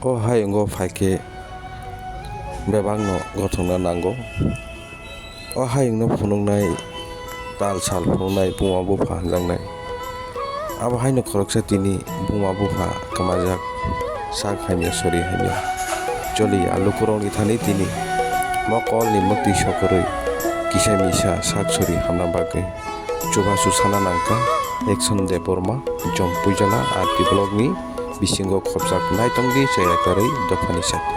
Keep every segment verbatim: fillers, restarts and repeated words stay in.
O hayungo phaikhe bebakno gothokna nango. O hayungno phunuknai, tal sal phunuknai buma bupha hwnjaknai. Abo haino khoroksa tini buma bupha kwmajak, sak hamya sori hamya. Choliya lukurokni thani tini mokolni muktwi sokorwi kisa misa sak sori hamna bagwi. Chubachu sana nangkha Action Debbarma, Jompuijala R T blockni bisingo khopjak. Naitongdi chaya karwi dophani saka.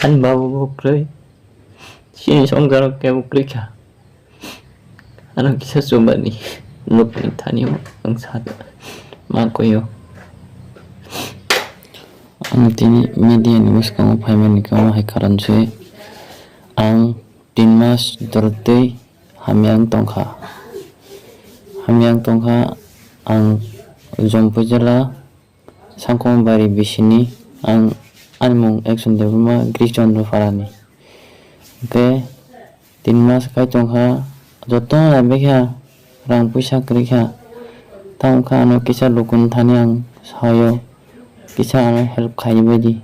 Ani baba bo kwrwi, chini songjarok kebo kwrwi kha. Ano kisa chubani nukni thani ang sa ma koyo. Ang tini media ni bwskango phaimani khe omo hai karon se ang tin mas dortwi hamya wng tongkha. Hamya wng tongkha ang Jompuijala Sangkong bari bisini ang ani mung Action Debbarma Giri Chandra Pharani. Hwnkhe tin mas khai tongkha, joto no naibekha, rang puisa kwrwikha. Tamo khe ano kisa lukuni thani ang saio, kisa ano help khai baidi.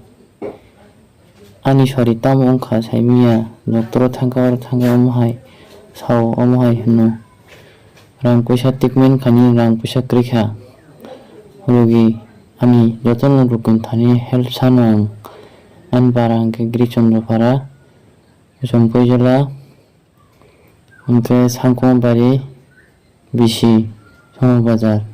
Ani sori tamo wngkha saimanya, doctor o thangkha, oro thangkha, omo hai sao, omo hai hwno. Rang puisa treatment khainani rang puisa kwrwikha. Rogi ani jotono rukun thani help sano ang. Ani bara hwnkhe Giri Chandra Phara, Jompuijala, hwnkhe Sangkong bari bisi, Soma Bazar.